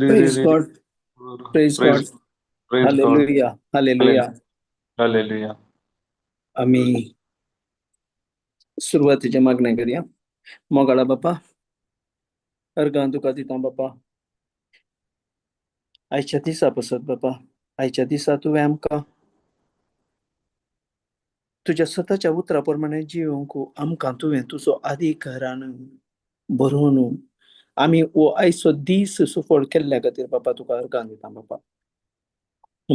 Praise God, praise praise God. Praise God. Hallelujah, hallelujah. Hallelujah. आमी सुरवातीच्या मागण्या करया. मोगाळा बापा, अर्गां तुका दिता बापा, आयच्या दिसा पसत बापा, आयच्या दिसा तुवें आमकां तुज्या स्वताच्या उतरा प्रमाणे जिवंक आमकां तुवें तुजो अधिकारान बरोवन आमी हो आयचो दीस सुफळ केल्ल्या खातीर बापा तुका अर्गां दिता बापा.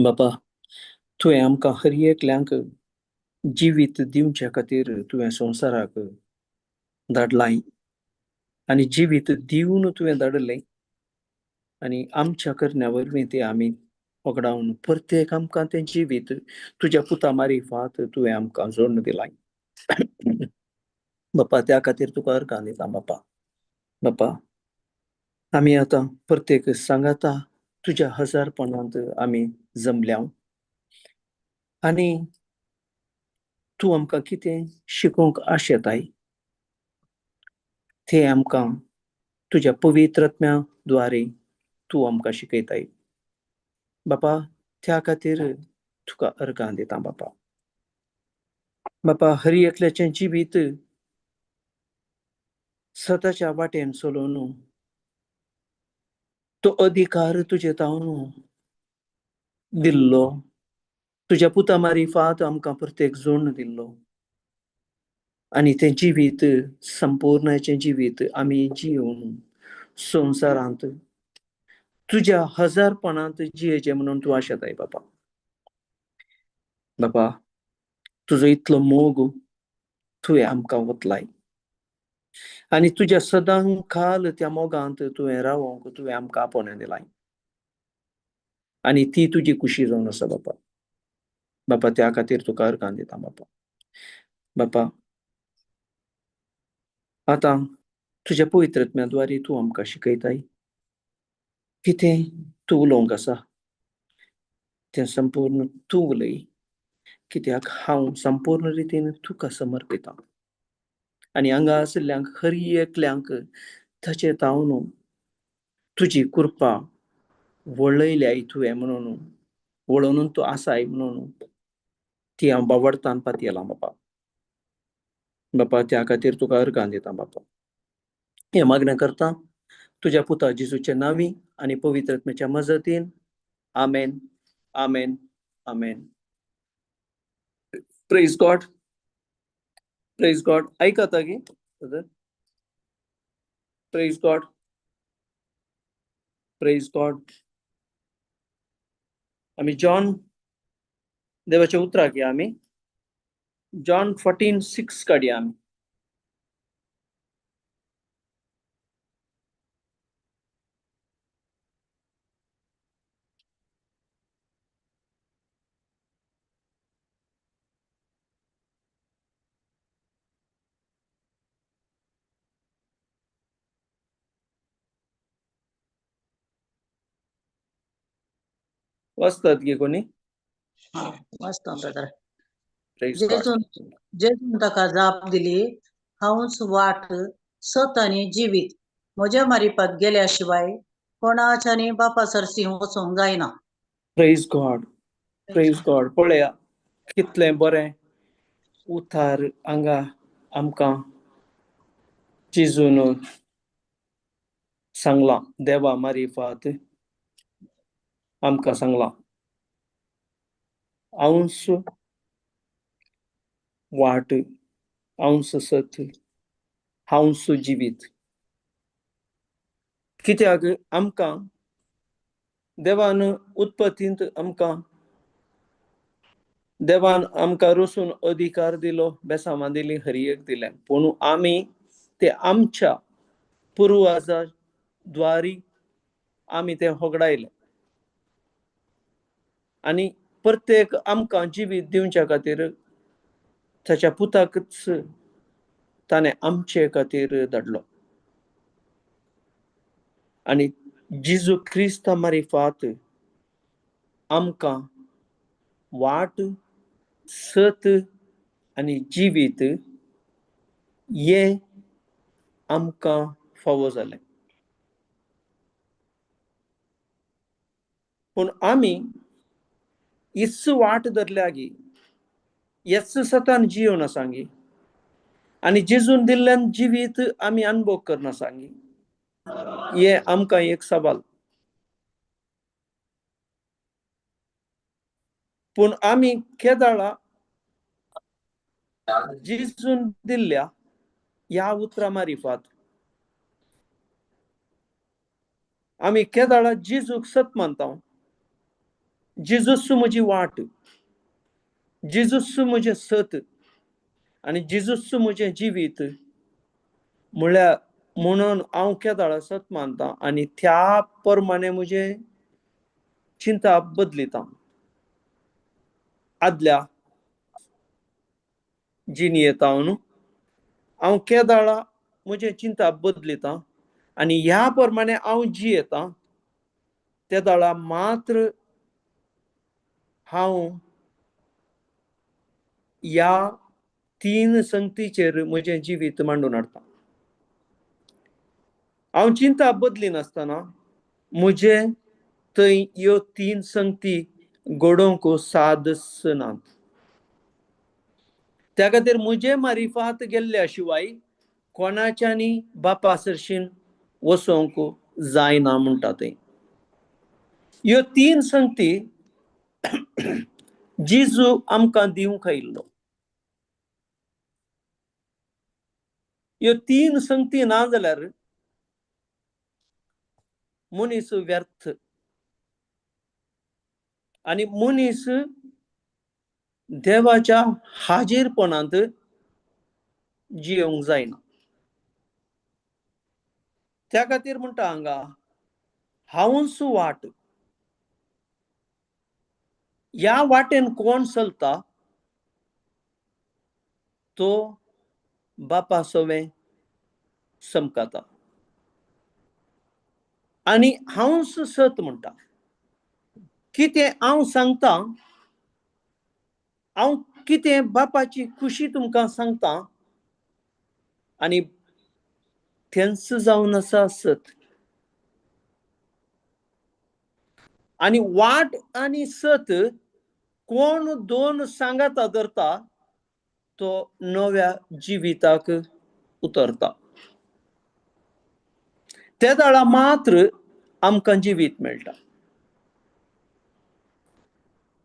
बापा तुवें आमकां हर एकल्यांक जिवीत दिवच्या खातीर तुवें संवसाराक धाडलां आनी जिवीत दिवन तुवें धाडलें आनी आमच्या करण्या वरवीं तें आमी वगडावन प्रत्येक आमकां तें जिवीत तुज्या पुता मारिफात तुवें आमकां जोडून दिलां बापा. त्या खातीर तुका अर्गां दिता बापा. बापा आमी आतां प्रत्येक सांगाता तुज्या हजारपणांत आमी जमल्या आनी तूं आमकां कितें शिकोवंक आशेताय तें आमकां तुज्या पवित्र आत्म्या द्वारे तूं आमकां शिकयताय बापा. त्या खातीर तुका अर्गां दिता बापा. बापा हर एकल्याचें जिवीत सताच्या वाटेन चलोवन तो अधिकार तुजे तावन दिल्लो तुज्या पुता मारिफात आमकां प्रत्येक जोडून दिल्लो आनी तें जिवीत संपूर्णाचें जिवीत आमी जिवन संवसारांत तुज्या हजारपणांत जियेचें म्हणून तूं आशेताय बापा. बापा तुजो इतलो मोग तुवें आमकां वतलाय आनी तुज्या सदां काल त्या मोगांत तुवें रावोंक तुवें आमकां आपोवणें दिलाय आनी ती तुजी खुशी जावन आसा बापा. बापा त्या खातीर तुका अर्गां दिता बापा. बापा आतां तुज्या पवित्र आत्म्या द्वारे तूं आमकां शिकयताय कितें तूं उलोवंक आसा तें संपूर्ण तूं उलय, कित्याक हांव संपूर्ण रितीन तुका समर्पितां आनी हांगा आशिल्ल्यांक हर एकल्यांक ताचे तावन तुजी कृपा वळयल्याय तुवें म्हणून वळोवन तूं आसाय म्हणून ती हांव बावडतान पातयेलां बापा. बापा त्या खातीर तुका अर्गां दिता बापा. हें मागणें करता तुज्या पुता जेजूच्या नांवी आनी पवित्र आत्म्याच्या मजतीन. आमेन, आमेन, आमेन. Praise God, praise God. आयकता गी प्रेज गॉड, प्रेज गॉड. आमी जॉन देवाच्या उतराक या आमी जॉन 14:6 काडया आमी. वाचतात गे कोणी? वाचता ब्रदर. प्रेज गॉड. जेजून ताका जाप दिली, हांवच वाट, सत आनी जिवीत, म्हज्या मारिफात गेल्या शिवाय कोणाच्यानी बापा सरशी वचूंक जायना. प्रेज गॉड, प्रेज गॉड. पळया कितलें बरें उतार हांगा आमकां जेजून सांगलां, देवा मारिफात आमकां सांगलां हांवच वाट, हांवच सत, हांवच जिवीत. कित्याक आमकां देवान उत्पत्तींत आमकां देवान आमकां रसून अधिकार दिलो, बेसामां दिली, हरयेक दिलें, पूण आमी ते आमच्या पुर्वाजा द्वारी आमी ते होगडायले आनी प्रत्येक आमकां जिवीत दिवच्या खातीर ताच्या पुताकच ताणें आमचे खातीर धाडलो. आनी जेजू क्रिस्ता मारिफात आमकां वाट, सत आनी जिवीत हें आमकां फावो जालें. पूण आमी हीच वाट धरल्या गी, हेच सतान जियोन आसांगी आनी जेजून दिल्ल्यान जिवीत आमी अनुभव करना सांगी, हें आमकां एक सवाल. पूण आमी केदाळा जेजून दिल्ल्या ह्या उतरां मारिफात आमी केदाळा जेजूक सत मानता. जेजूस म्हजी वाट, जेजूस म्हजें सत आनी जेजूस म्हजें जिवीत म्हळ्यार म्हणून हांव केदाळा सत मानता आनी त्या प्रमाणे म्हजें चिंता बदलिता. आदल्या जिणयेंत हांव केदाळा म्हजें चिंता बदलिता आनी ह्या प्रमाणे हांव जियेता त्या दाळा मात्र हांव ह्या तीन संगतीचेर म्हजें जिवीत मांडून हाडटा. हांव चिंता बदली नासतना म्हजें थंय ह्यो तीन संगती घडोवंक सादच नात. त्या खातीर म्हजे मारिफात गेल्ल्या शिवाय कोणाच्यानी बापा सरशीन वचोंक जायना म्हणटा थंय. ह्यो तीन संगती जेजू आमकां दिवंक आयिल्लो. ह्यो तीन संगती ना जाल्यार मनीस व्यर्थ आनी मनीस देवाच्या हाजीरपणांत जियोंक जायना. त्या खातीर म्हणटा हांगा हांवूच वाट, ह्या वाटेन कोण चलता तो बापा सवें समकाता. आनी हांवूच सत म्हणटा. कितें हांव सांगता, हांव कितें बापाची खुशी तुमकां सांगता आनी तेंच जावन आसा सत. आनी वाट आनी सत कोण दोन सांगाता धरता तो नव्या जिविताक उतरता. त्या दाळा मात्र आमकां जिवीत मेळटा.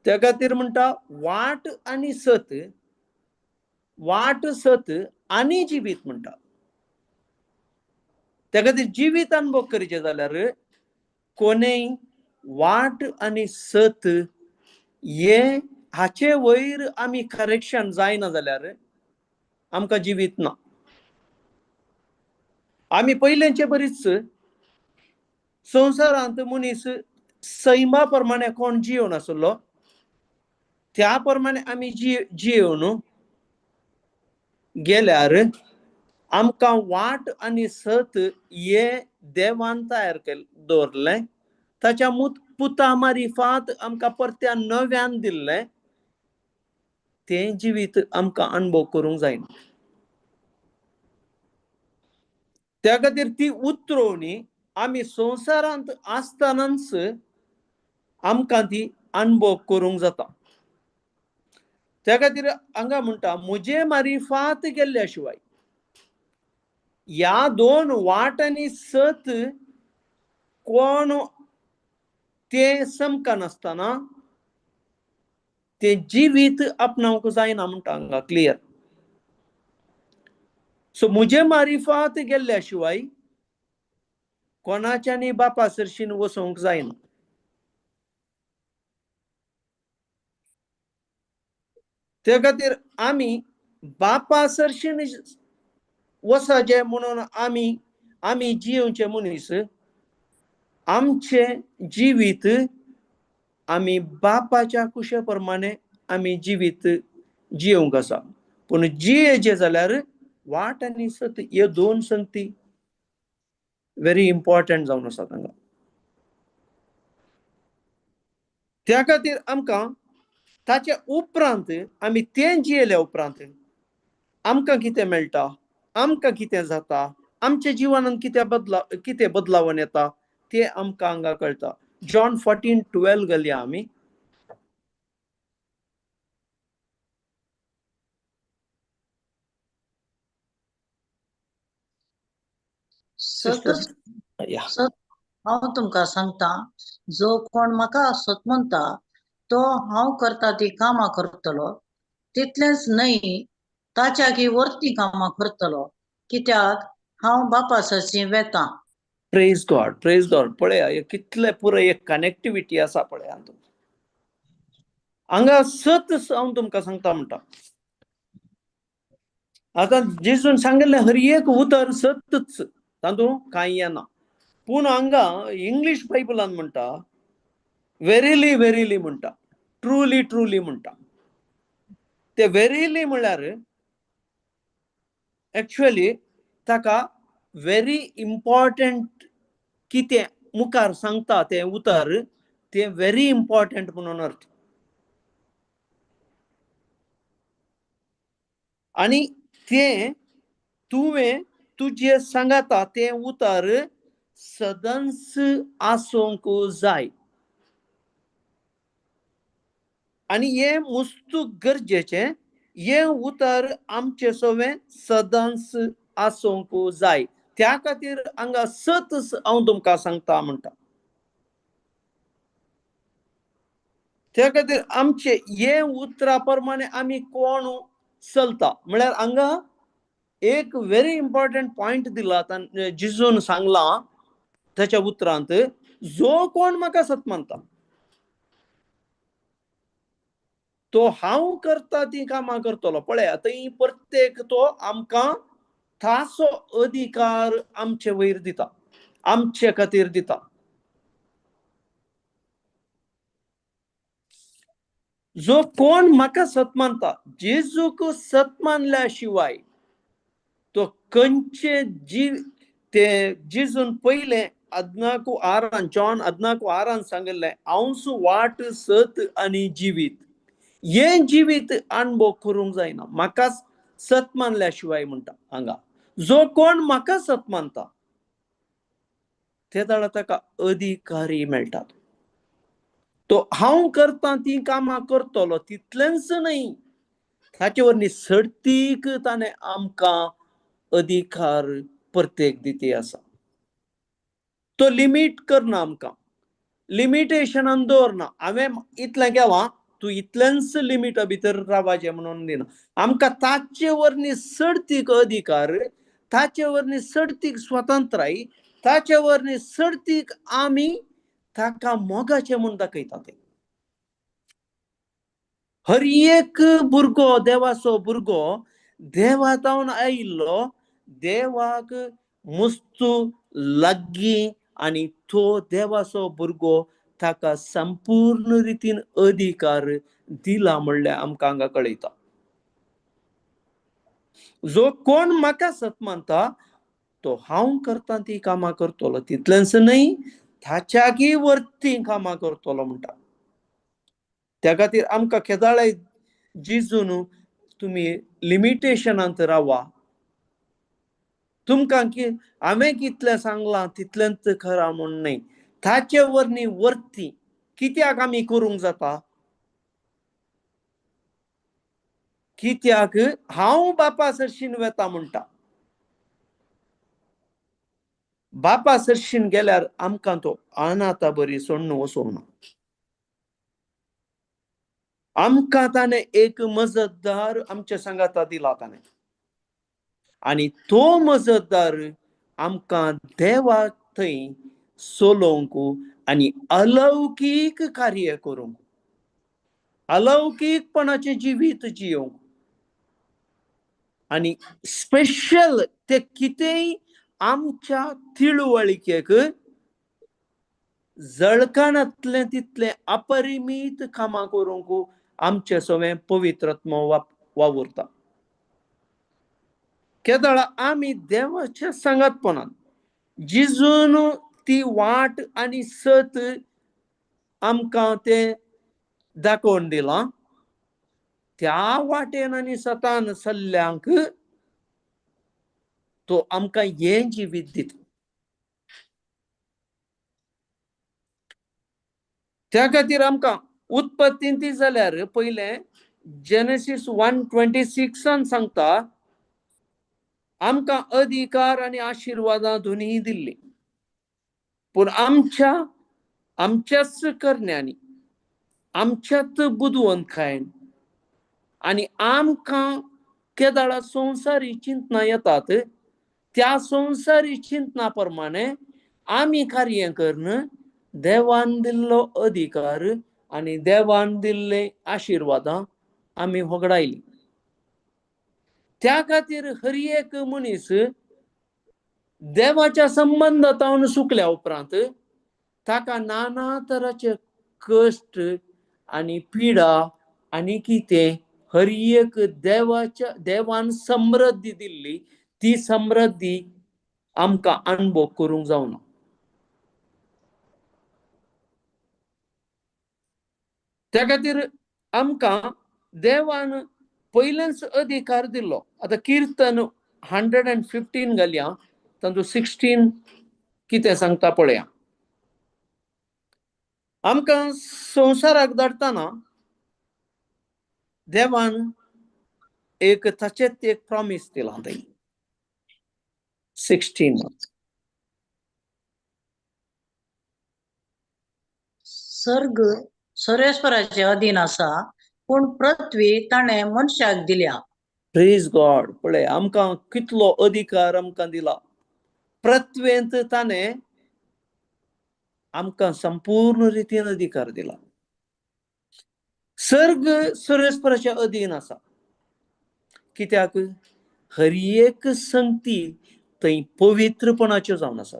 त्या खातीर म्हणटा वाट आनी सत, वाट सत आनी जिवीत म्हणटा. त्या खातीर जिवीत अनुभव करचें जाल्यार कोणेय वाट आनी सत हे हाचे वयर आमी करेक्शन जायना जाल्यार आमकां जिवीत ना. आमी पयलेंचे बरीच संवसारांत मनीस सैमा प्रमाणे कोण जियोन आसलो त्या प्रमाणे आमी जियोन गेल्यार आमकां वाट आनी सत हे देवान तयार केलें दवरलें. ताच्या पुता मारिफात आमकां परत्या नव्यान दिल्लें तें जिवीत आमकां अनुभव करूंक जायना. त्या खातीर ती उतरोवणी आमी संवसारांत आसतनाच आमकां ती अनुभव करूंक जाता. त्या खातीर हांगा म्हणटा म्हजे मारिफात गेल्ल्या शिवाय ह्या दोन वाट आनी सत कोण ते समकानासतना ते जिवीत आपणावंक जायना म्हणटा हांगा क्लियर. सो म्हजे मारिफात गेल्ल्या शिवाय कोणाच्यानी बापा सरशीन वचोंक जायना. त्या खातीर आमी बापा सरशीन वचचें म्हणून आमी आमी जियोवचे मनीस आमचें जिवीत आमी बापाच्या कुशे प्रमाणे आमी जिवीत जियोवंक आसा. पूण जियेचें जाल्यार वाट आनी सत ह्यो दोन संगती व्हेरी इम्पॉर्टंट जावन आसा तांकां. त्या खातीर आमकां ताचे उपरांत आमी तें जियेल्या उपरांत आमकां कितें मेळटा, आमकां कितें जाता, आमच्या जिवनांत कितें बदलावन येता तें आमकां हांगा कळटा. जॉन 14:12 घालया आमी. सतच सत हांव तुमकां सांगता, जो कोण म्हाका सत म्हणटा तो हांव करता ती कामां करतलो, तितलेंच न्हय ताच्याकी वरती कामां करतलो, कित्याक हांव बापा सरशी वेता. Praise God, praise God. पळया कितले पुराय एक कनेक्टिविटी आसा पळया हांगा. सत हांव तुमकां सांगता म्हणटा. आतां जेजून सांगिल्लें हर एक उतर सतच, तातूंत कांय येना. पूण हांगा इंग्लीश बायबलान म्हणटा वेरिली वेरिली म्हणटा, ट्रुली ट्रुली म्हणटा. ते वेरिली म्हणल्यार एक्चुअली ताका व्हेरी इम्पॉर्टंट कितें मुखार सांगता तें उतर, तें व्हेरी इम्पॉर्टंट म्हणून अर्थ. आनी तें तुवें तुजें सांगता तें उतर सदांच आसूंक जाय. आनी हें मुस्तू गरजेचें, हें उतर आमचें सवें सदांच आसूंक जाय. त्या खातीर हांगा सत हांव तुमकां सांगता म्हणटा. त्या खातीर आमचे हे उतरा प्रमाणे आमी कोण चलता म्हळ्यार हांगा एक व्हेरी इम्पॉर्टंट पॉयंट दिला जेजून सांगलां ताच्या उतरांत, जो कोण म्हाका सत मानता तो हांव करता ती कामां करतलो. पळया थंय प्रत्येक तो आमकां ताचो अधिकार आमचे वयर दिता, आमचे खातीर दिता. जो कोण म्हाका सत मानता, जेजूक सत मानल्या शिवाय तो खंयचे जीव ते जेजून पयलें 14:6, जॉन 14:6 सांगिल्लें, हांवच वाट सत आनी जिवीत. हें जिवीत अणभव करूंक जायना म्हाका सत मानल्या शिवाय म्हणटा हांगा. जो कोण म्हाका सत मानता ते जाल्यार ताका अधिकारी मेळटात. तो हांव करता ती कामां करतलो, तितलेंच न्हय ताचे वरवीं सडतीक ताणें आमकां अधिकार प्रत्येक दिती आसा. तो लिमीट करना, आमकां लिमिटेशनान दवरना. हांवें इतलें केलां तूं इतलेंच लिमिटा भितर रावपाचें म्हणून दिना. आमकां ताचे वरवीं सडतीक अधिकार, ताचे वरवीं सडतीक स्वतंत्राय, ताचे वरवीं सडतीक आमी ताका मोगाचें म्हूण दाखयता. ते हर एक भुरगो देवाचो भुरगो देवा तावन आयिल्लो, देवाक मुस्तू लागीं, आनी तो देवाचो भुरगो ताका संपूर्ण रितीन अधिकार दिला म्हणल्यार आमकां हांगा कळयता. जो कोण म्हाका सत मानता तो हांव करता ती कामां करतलो, तितलेंच न्हय ताच्याकी वरती कामां करतलो म्हणटा. त्या खातीर आमकां केदाळाय जेजून तुमी लिमिटेशनांत रावा, तुमकां हांवें कितलें सांगलां तितलेंच खरा म्हूण न्हय, ताचे वरवीं वरती कित्याक आमी करूंक जाता, कित्याक हांव बापा सरशीन वेता म्हणटा. बापा सरशीन गेल्यार आमकां तो अनाथा बरी सोडून वचूंक ना. आमकां ताणें एक मजतदार आमच्या सांगाता दिला ताणें, आनी तो मजतदार आमकां देवा थंय सोलोवंक आनी अलौकीक कार्य करूंक, अलौकीकपणाचें जिवीत जियोवंक, आनी स्पेशल ते कितेंय आमच्या तिळवळिकेक जळकाणांतलें तितलें अपरिमीत कामां करूंक आमचे सवें पवित्रात्मो वावुरता. केदळा आमी देवाच्या सांगातपणान जिजून ती वाट आनी सत आमकां तें दाखोवन दिलां, त्या वाटेन आनी सतान सल्ल्यांक तो आमकां हें जिवीत दिता. त्या खातीर आमकां उत्पत्तीन ती जाल्यार पयलें जेनेसीस 1:26 सांगता आमकां अधिकार आनी आशिर्वादां दोनूय दिल्ली, पूण आमच्या आमच्याच करण्यांनी आमच्याच बुदवंतकायेन आनी आमकां केदाळा संवसारी चिंतना येतात त्या संवसारी चिंतना प्रमाणे आमी कार्य करून देवान दिल्लो अधिकार आनी देवान दिल्ले आशिर्वादां आमी होगडायली. त्या खातीर हर एक मनीस देवाच्या संबंदांत सुकल्या उपरांत ताका नाना तराचे कश्ट आनी पिडा आनी कितें हर एक देवाच्या देवान समृद्धी दिल्ली ती समृद्धी आमकां अनुभव करूंक जावना. त्या खातीर आमकां देवान पयलेंच अधिकार दिल्लो. आतां किर्तन 115 घालया, तातूंत 16 कितें सांगता पळया. आमकां संवसाराक धाडटना देवान एक ताचेच एक प्रॉमीस दिलां थंय 16. सर्ग सर्वेस्पराचे अधीन आसा, पूण पृथ्वी ताणें मनशाक दिल्या. प्रेज गॉड. पळय आमकां कितलो अधिकार आमकां दिला. पृथ्वेंत ताणें आमकां संपूर्ण रितीन अधिकार दिला. सर्ग सर्वेस्पराच्या अधीन आसा, कित्याक हर एक संगती थंय पवित्रपणाच्यो जावन आसा,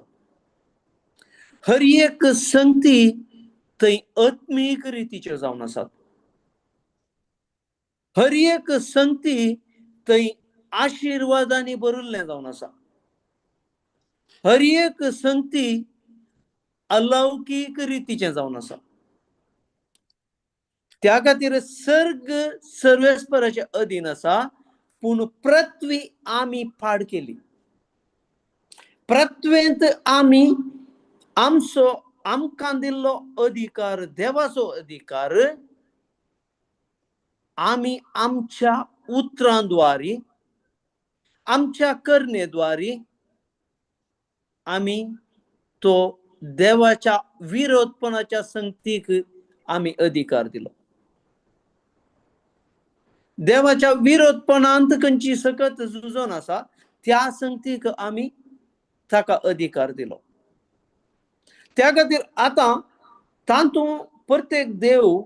हर एक संगती थंय आत्मीक रितीच्यो जावन आसात, हर एक संगती थंय आशिर्वादांनी भरिल्लें जावन आसा, हर एक संगती अलौकीक रितीचें जावन आसा. त्या खातीर सर्ग सर्वेस्पराचे अधीन आसा, पूण पृथ्वी आमी पाड केली. पृथ्वेंत आमी आमचो आमकां दिल्लो अधिकार, देवाचो अधिकार आमी आमच्या उतरांद्वारी आमच्या करणेद्वारी आमी तो देवाच्या विरोधपणाच्या संगतीक आमी अधिकार दिलो. देवाच्या विरोधपणांत खंयची सकत झुजोन आसा त्या संगतीक आमी ताका अधिकार दिलो. त्या खातीर आतां तातूंत प्रत्येक देव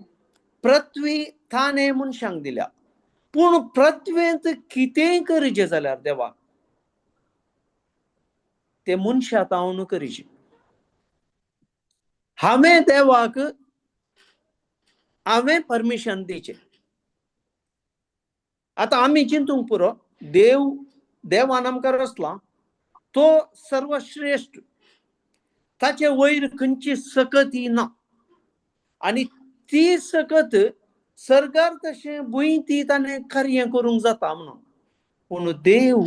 पृथ्वी ताणें मनशांक दिल्या, पूण पृथ्वेंत कितेंय करचें जाल्यार देवाक ते मनशा तावन करचें. हांवें देवाक हांवें परमिशन दिचें. आतां आमी चिंतूंक पुरो, देव देवान आमकां रचला तो सर्वश्रेश्ठ, ताचे वयर खंयची सकत ही ना आनी ती सकत सरकार तशें भूंय ती ताणें कार्य करूंक जाता म्हणून. पूण देव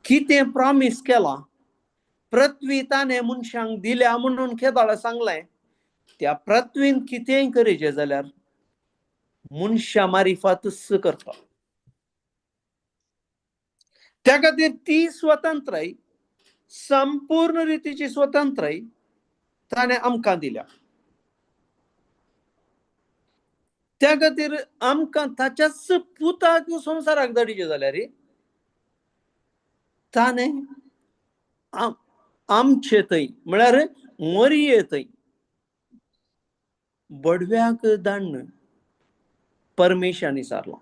कितें प्रॉमीस केलां, पृथ्वी ताणें मनशांक दिल्या म्हणून केदाळ सांगलें, त्या पृथ्वीन कितेंय करचें जाल्यार मनशां मारिफातच करता. त्या खातीर ती स्वतंत्राय संपूर्ण रितीची स्वतंत्राय ताणें आमकां दिल्या. त्या खातीर आमकां ताच्याच पुताक संवसाराक धाडचें जाल्यार ताणें आमचे थंय म्हळ्यार मरये थंय बडव्याक धाडून परमेशान विचारलां.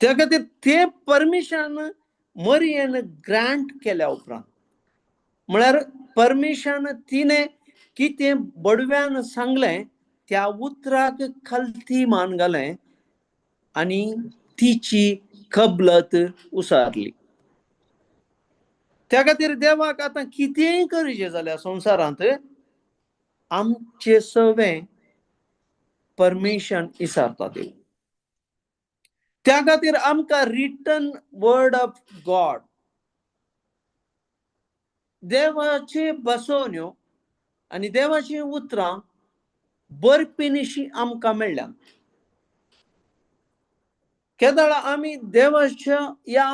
त्या खातीर तें परमिशन मरयेन ग्रांट केल्या उपरांत म्हळ्यार परमेशान तिणें कितें बडव्यान सांगलें त्या उतराक खलती मान घालें आनी तिची कबलत उसारली. त्या खातीर देवाक आतां कितेंय करचें जाल्यार संवसारांत आमचे सवें परमिशन इसारता देव. त्या खातीर आमकां रिटन वर्ड ऑफ गॉड, देवाचे बसवण्यो आनी देवाची उतरां बरपिनिशी आमकां मेळ्ळ्या. केदळा आमी देवाच्या ह्या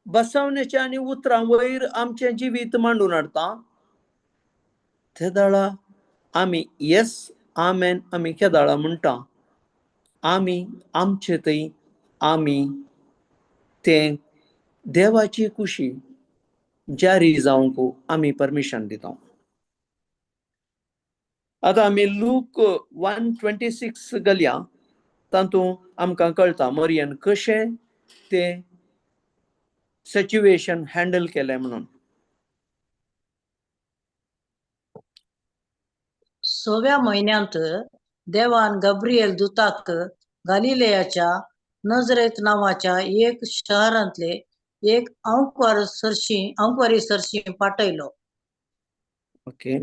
बसवण्याच्या आनी उतरां वयर आमचें जिवीत मांडून हाडटा तेदळा आमी येस आमेन आमी केदळा म्हणटा, आमी आमचे थंय आमी तें देवाची कुशी जारी जावंक आमी परमिशन दिता. आतां आमी लूक 1:26 घालया, तातूंत आमकां कळटा मरियन कशें तें सिच्युएशन हँडल केलें म्हणून. सव्या म्हयन्यांत देवान गब्रियल दुताक गालिलेयाच्या नजरेत नांवाच्या एक शहरांतले एक आंकवारी सरशी पाठयलो. ओके,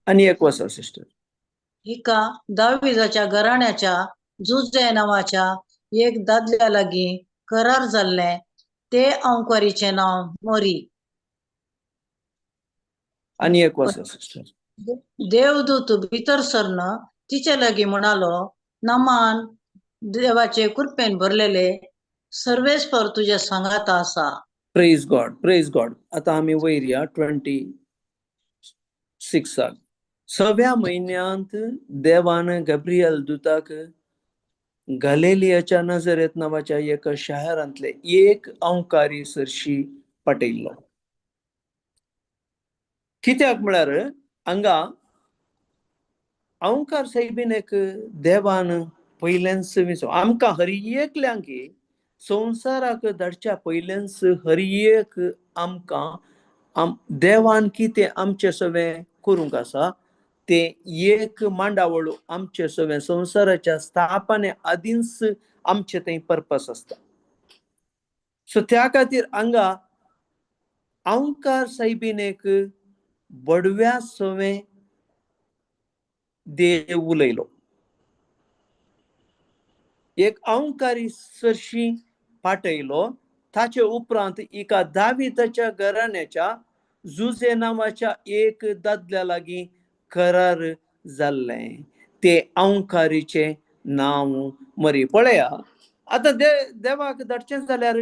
आनी एक वसा सिस्टर. हिका दाविदाच्या घराण्याच्या जुजे नांवाच्या एक दादल्या लागीं करार जाल्लें, ते आंकवारीचें नांव मरी. आनी एक वसा सिस्टर. देवदूत भितर सरन तिचे लागीं म्हणालो, नमान देवाचे कृपेन भरलेले, सर्वेस्पर तुजे सांगाता आसा. Praise God, praise God. आतां आमी वयर या 26. सव्या म्हयन्यांत देवान गब्रियल दुताक गालिलियाच्या नजरेत नांवाच्या एका शहरांतले एक अंकारी सरशी पाठयल्लो. कित्याक म्हळ्यार हांगा अंकार सायबीन एक देवान पयल्याच विसो आमकां हर एकल्यांक संवसाराक धाडच्या पयल्याच हर एक आमकां देवान कितें आमचें सगळें करूंक आसा तें एक मांडावळ आमचें सगळें संवसाराच्या स्थापने आदींच आमचें थंय पर्पस आसता. सो त्या खातीर हांगा अंकार सायबीन एक बडव्या सवें देव उलयलो, एक अंकारी सरशी पाठयलो. ताचे उपरांत एका दाविदाच्या घराण्याच्या जुजे नांवाच्या एक दादल्या लागीं करार जाल्लें, ते अंकारीचें नांव मरी. पळया आतां देवाक धाडचें जाल्यार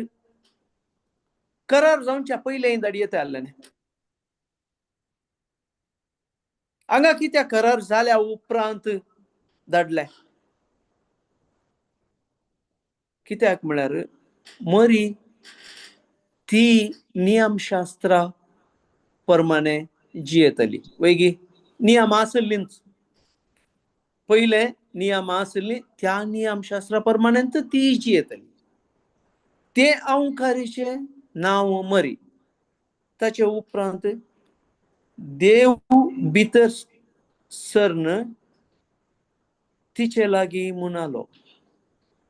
करार जावच्या पयलें धाडयेत आसलें. हांगा कित्याक करार जाल्या उपरांत धाडलें? कित्याक म्हळ्यार मरी ती नियमशास्त्रा प्रमाणे जियेतली. वयगी नियम आसलींच, पयले नियम आसली त्या नियमशास्त्रा प्रमाणे ती जियेतली. ते अंकारीचें नांव मरी. ताचे उपरांत देव भितर सरन तिचे लागीं म्हणालो,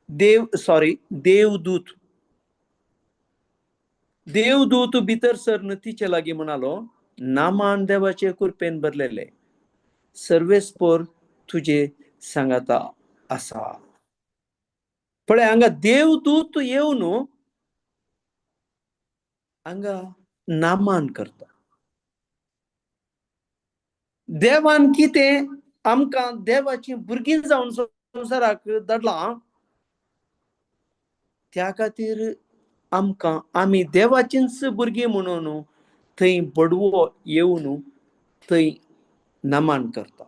देवदूत देवदूत भितर सरन तिचे लागीं म्हणालो, नामान देवाचे कृपेन भरलेले, सर्वेस्पर तुजे सांगाता आसा. पळय हांगा देवदूत येवन हांगा नामान करता. देवान कितें आमकां देवाची भुरगीं जावन संवसाराक धाडलां, त्या खातीर आमकां आमी देवाचींच भुरगीं म्हणून थंय बडवो येवन थंय नामान करता.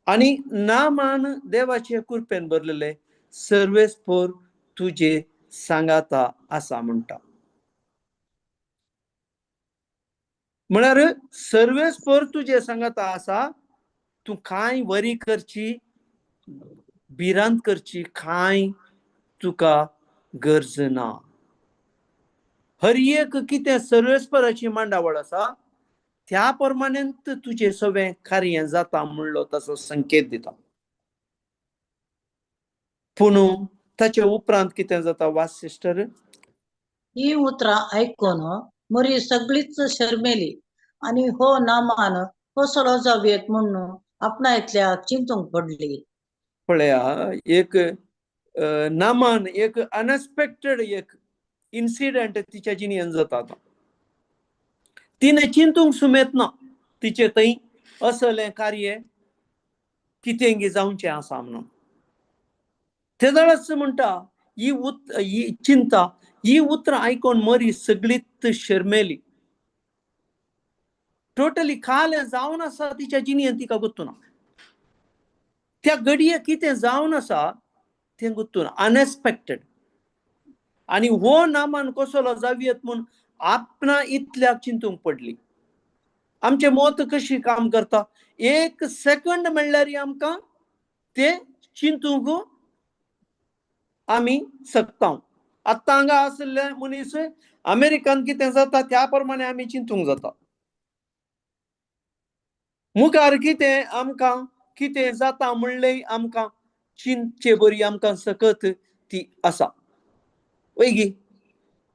आनी नामान देवाचे कृपेन भरलेले, सर्वेस्पर तुजे सांगाता आसा म्हणटा. म्हळ्यार सर्वेस्पर तुजे सांगाता आसा, तूं कांय वरी करची, भिरांत करची कांय तुका गरज ना. हर एक कितें सर्वेस्पराची मांडावळ आसा त्या प्रमाणेंत तुजें सगळें कार्य जाता म्हणलो ताचो संकेत दिता. पूण ताचे उपरांत कितें जाता वास सिस्टर? ही उतरां आयकून मरी सगळीच शरमेली आनी हो नामान कसलो जावयेत म्हणून आपणा इतल्या चिंतूंक पडली. पळया एक नामान एक अनएक्सपेक्टेड एक इन्सिडंट तिच्या जिणेंत जाता. आतां तिणें चिंतूंक सुमेत ना तिचे थंय असलें कार्य कितें जावचें आसा म्हणून. तेदळाच म्हणटा ही ही चिंता ही उतरां आयकून मरी सगळीच शर्मेली. टोटली कालें जावन आसा तिच्या जिणेंत तिका गुत्तू ना. त्या घडये कितें जावन आसा तें गुत्तू ना, अनएक्सपेक्टेड. आनी हो नामान कसलो जावयेत म्हूण आपणा इतल्याक चिंतूंक पडली. आमचें मत कशी काम करता, एक सेकंड म्हणल्यार आमकां तें चिंतूंक आमी शकता. आतां हांगा आशिल्ले मनीस अमेरिकान कितें जाता त्या प्रमाणे आमी चिंतूंक जाता. मुखार कितें आमकां कितें जाता म्हणलें आमकां चिंतचे बरी आमकां सकत ती आसा वयगी.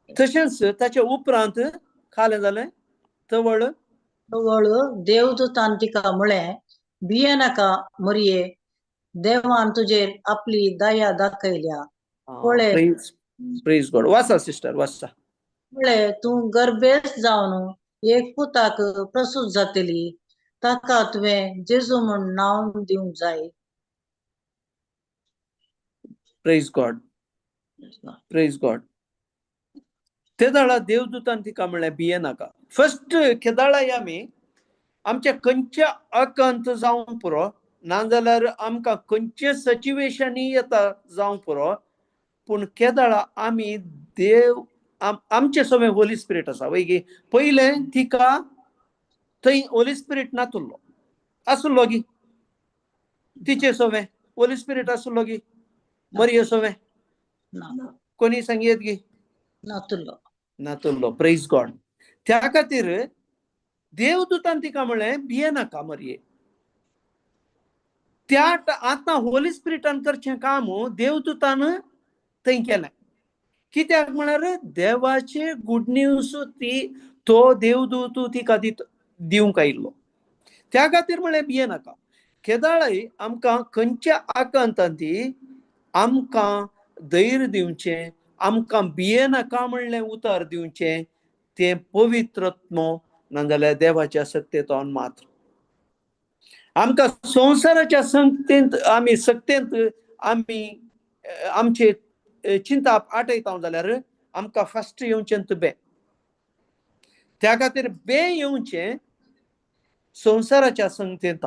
तशेंच ताचे उपरांत खालें जालें तवळ तवळ देवदूतान तिका म्हळें, भियेनाका मरये, देवान तुजेर आपली दया दाखयल्या. पळय प्रेज प्रेज गॉड. वाचा सिस्टर वाचा. पळय तूं गर्भेस्त जावन एक पुताक प्रसूत जातली, ताका तुवें जेजू म्हूण नांव दिवंक जाय. प्रेज गॉड प्रेज गॉड. तेदाळा देवदूतान तिका म्हणलें भियेनाका. फर्स्ट केदाळाय आमी आमच्या खंयच्या अकांत जावंक पुरो, नाजाल्यार आमकां खंयचे सिच्युएशनूय येता जावंक पुरो, पूण केदाळा आमी देव आमचे सगळें होली स्पिरीट आसा वयगी. पयलें तिका थंय होली स्पिरीट नातुल्लो आसुल्लो गी, तिचे सगळें होली स्पिरीट आसुल्लो गी मरिये सगळें कोणी सांगयेत गी नातुल्लो नातुल्लो. प्रेज गॉड. त्या खातीर देवदूतान तिका म्हणलें भियेनाका मरिये. त्या आतां होली स्पिरिटान करचें काम देवदूतान थंय केलें. कित्याक म्हळ्यार देवाचे गुड न्यूज ती तो देवदूत तिका दिवंक आयिल्लो. त्या खातीर म्हणलें भियेनाका. केदाळय आमकां खंयच्या आकांतान ती आमकां धैर्य दिवचें, आमकां भियेनाका म्हणलें उतर दिवचें तें पवित्रत्म नाजाल्यार देवाच्या सत्तेंत मात्र. आमकां संवसाराच्या संगतेंत आमी सक्तेंत आमी आमचे चिंताप आटयता जाल्यार आमकां फर्स्ट येवचें बे. त्या खातीर बे येवचें संवसाराच्या संगतेंत.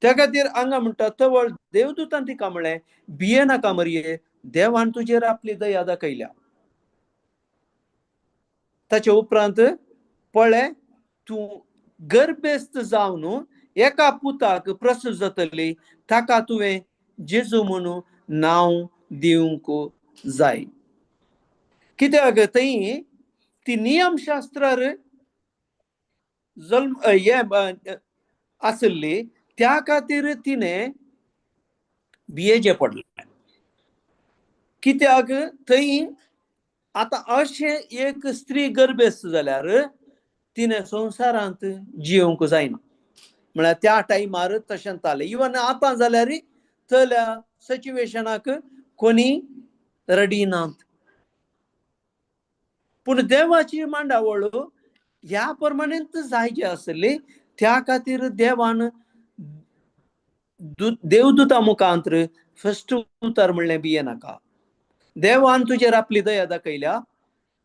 त्या खातीर हांगा म्हणटा तवळ देवदूतान तिका म्हणलें भियेनाका मरिये, देवान तुजेर आपली दया दाखयल्या. ताचे उपरांत पळय तूं गर्भेस्त जावन एका पुताक प्रसूत जातली, ताका तुवें जेजू म्हणून नांव दिवंक जाय. कित्याक थंय ती नियमशास्त्रार जल्म हे आसली त्या खातीर तिणें भियेचें पडलें. कित्याक थंय आतां अशें एक स्त्री गर्भेस्त जाल्यार तिणें संवसारांत जियोवंक जायना म्हळ्यार त्या टायमार तशें जालें. इवन आतां जाल्यार तल्या सिच्युएशनाक कोणी रेडी नात. पूण देवाची मांडावळ ह्या प्रमाणेंत जायची आसली. त्या खातीर देवान देवदूता मुखांतर फर्स्ट उतर म्हणलें भियेनाका, देवान तुजेर आपली दया दाखयल्या.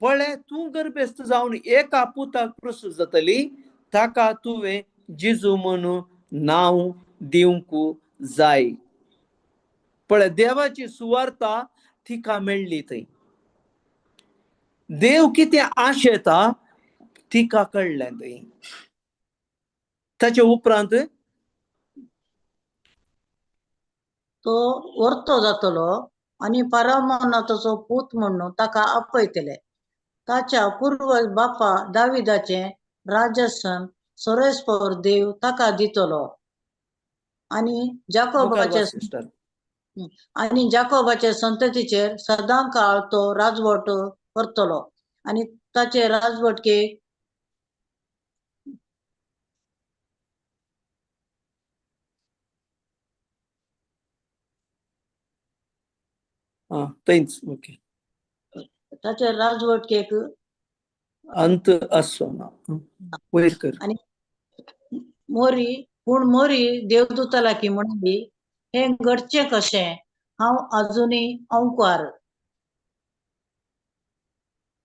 पळय तूं गर्भेस्त जावन एका पुताक प्रसूत जातली, ताका तुवें जेजू म्हणून नांव दिवंक जाय. पळय देवाची सुवार्ता तिका मेळ्ळी थंय. देव कितें आशेता तिका कळ्ळें थंय. ताचे उपरांत तो वर्तो जातलो आनी परमानाथाचो पूत म्हणून ताका आपयतले. ताच्या पूर्वज बापा दाविदाचें राजसन सोरेस्पर देव ताका दितलो आनी मुखार जाकोबाचे वाच सिस्टर. आनी जाकोबाचे संततीचेर सदां काळ तो राजवट करतलो आनी ताचे राजवटकेक आं, थंयच, ओके. ताचे राजवटकेक अंत आसचो ना. वयर कर. आनी मोरी पूण मोरी देवदूता लागीं म्हणाली, हें घडचें कशें? हांव आजुनूय अंवकार.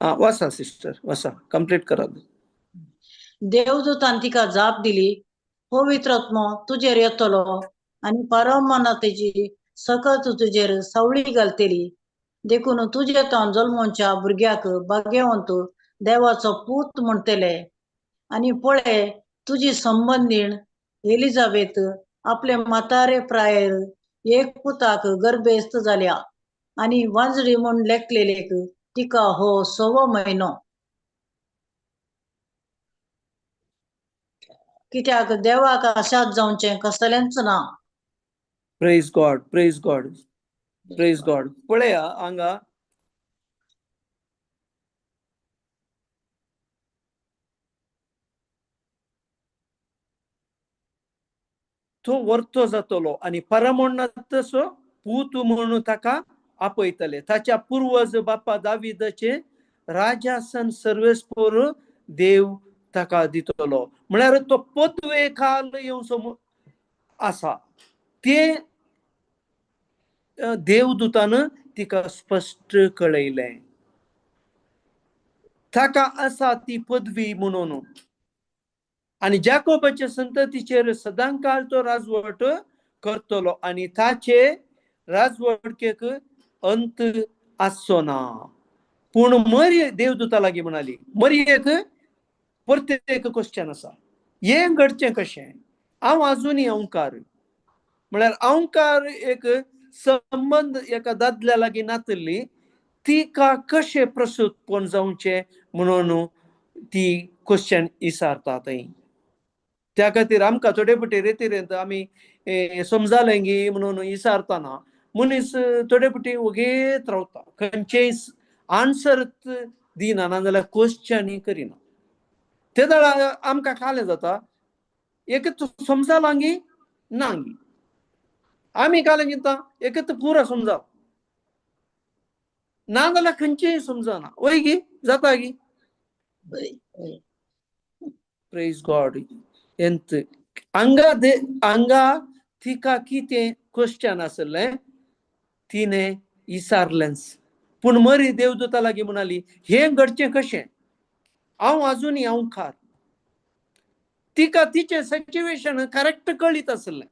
आं, वाचा सिस्टर, वाचा, कंप्लीट करात. देवदूतान तिका जाप दिली, पवित्र आत्मो तुजेर येतलो आनी परमानाथाची सकत तुजेर सावळी घालतली, देखून तुजे तावन जल्मोच्या भुरग्याक भाग्यवंत देवाचो पूत म्हणटले. आनी पळय, तुजी संबंदीण एलिजाबेथ आपले म्हातारे प्रायेर एक पुताक गर्भेस्त जाल्या आनी वांजडी म्हूण लेखलेलेक तिका हो सवो म्हयनो, कित्याक देवाक आशाद जावचें कसलेंच ना. Praise God, praise God, praise God. पळया हांगा तो वर्तो जातलो आनी परमोण्णातसो पूत म्हणून ताका आपयतले. ताच्या पूर्वज बापा दाविदाचे राजासन सर्वेस्पोर देव ताका दितलो. म्हळ्यार तो पदवे खाल येवचो आसा ते देवदूतान तिका स्पश्ट कळयलें. ताका आसा ती पदवी म्हणून. आनी जाकोबाच्या संततीचेर सदांकाळ तो राजवट करतलो आनी ताचे राजवटकेक अंत आसचो ना. पूण मरी देवदूता लागीं म्हणाली, मरयेक परतें एक क्वेश्चन आसा, हें घडचें कशें? हांव आजुनूय अंवकार. म्हळ्यार अंवकार एक संबंद एका दादल्या लागीं नातिल्ली, तिका कशें प्रसूतपण जावचें म्हणून ती क्वेश्चन विचारता थंय. त्या खातीर आमकां थोडे फावटी रेतीरेंत आमी समजालें गी म्हणून विचारतना मनीस थोडे फावटी वगेत रावता, खंयचेय आन्सर दिना नाजाल्यार क्वेश्चनूय करिना. ते वेळार आमकां कालें जाता, एक समजालां गी ना गी. आमी कालें चिंता एक पुरा समजा ना जाल्यार खंयचेय समजना, वय गी जाता गी. Praise God. एंत हांगा हांगा तिका कितें क्वेश्चन आसलें तिणें विचारलेंच. पूण मरी देवदूता लागीं म्हणाली, हें घडचें कशें? हांव आजुनूय अंवकार. तिका तिचें सिच्युएशन करेक्ट कळीत आसलें,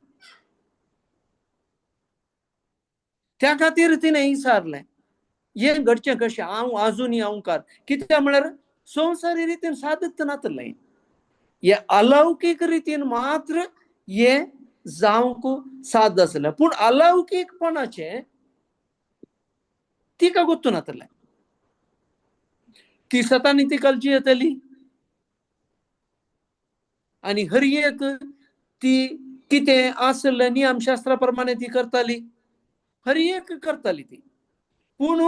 त्या खातीर तिणें विचारलें हें घडचें कशें? हांव आजुनूय अंवकार. कित्याक म्हळ्यार संवसारी रितीन सादत नातलें, हे अलौकीक रितीन मात्र हें जावंक साद आसलें. पूण अलौकीकपणाचें तिका गोत्तू नातलें. ती सतानी ती कलची येतली आनी हर एक ती कितें आसलें नियमशास्त्रा प्रमाणे ती करताली, हर एक करताली ती. पूण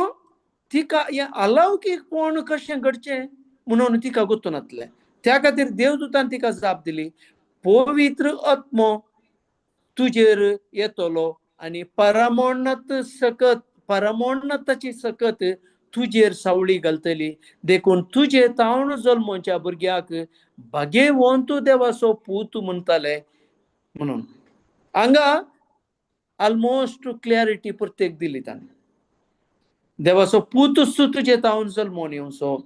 तिका हें अलौकीकपण कशें घडचें म्हणून तिका गोत्तू नातलें. त्या खातीर देवदूतान तिका जाप दिली, पवित्र आत्मो तुजेर येतलो आनी परमोन्नत सकत, परमोन्नताची सकत तुजेर सावळी घालतली, देखून तुजे तावन जल्मोच्या भुरग्याक भाग्यवंत देवाचो पूत म्हणटाले म्हणून. हांगा ऑलमोस्ट क्लॅरिटी प्रत्येक दिली ताणें. देवाचो पूत तुजे तावन जल्मोन येवचो,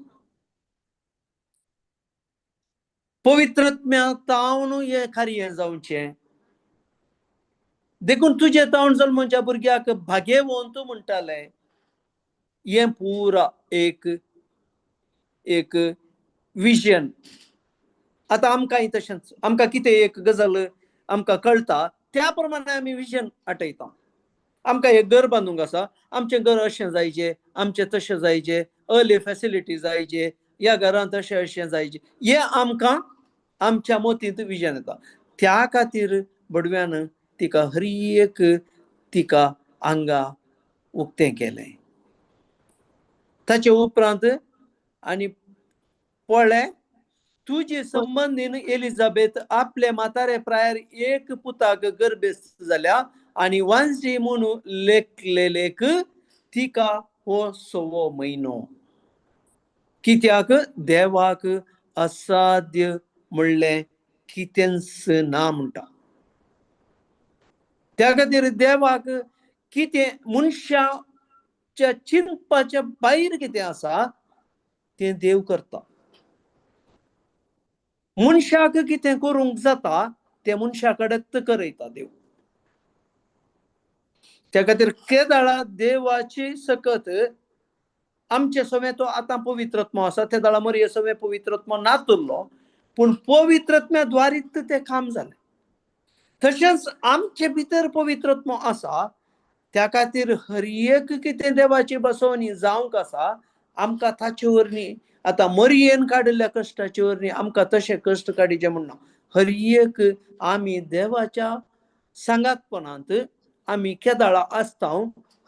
पवित्रत्म्या तावन हें कार्य जावचें, देखून तुजे तावन जल्मोच्या भुरग्याक भाग्यवंत म्हणटाले. हें पुरा एक एक विजन. आतां आमकांय तशेंच, आमकां कितें एक गजाल आमकां कळटा त्या प्रमाणे आमी विजन आटयता. आमकां एक घर बांदूंक आसा, आमचें घर अशें जायचें, आमचें तशें जायचें, अर्ली फॅसिलिटी जायचे, ह्या घरांत अशें अशें जायचें, हें आमकां आमच्या मतींत विजन येता. त्या खातीर बडव्यान तिका हर एक तिका आंगा उक्तें केलें. ताचे उपरांत आनी पळय तुजे संबंदीन एलिझाबेथ आपले म्हातारे प्रायर एक पुताक गर्भेस्त जाल्या आनी वांजी म्हणून लेखलेलेक तिका हो 6वो म्हयनो. कित्याक देवाक असाध्य म्हणलें कितेंच ना म्हणटा. त्या खातीर देवाक कितें मनशाच्या चिंतपाच्या भायर कितें आसा तें देव करता. मनशाक कितें करूंक जाता तें मनशा कडेन करयता देव. त्या खातीर केदाळा देवाची सकत आमचे सवे तो आतां पवित्रत्म आसा, ते दाळा मरये सवे पवित्रत्म नातुरलो, पूण पवित्रत्म्या द्वारीत तें काम जालें. तशेंच आमचे भितर पवित्रत्म आसा, त्या खातीर हर एक कितें देवाची बसवणी जावंक आसा आमकां ताचे वरवीं आतां मरयेन काडिल्ल्या कश्टाचे वरवीं आमकां तशें कश्ट काडिचें म्हण ना. हर एक आमी देवाच्या सांगातपणांत आमी केदाळा आसता,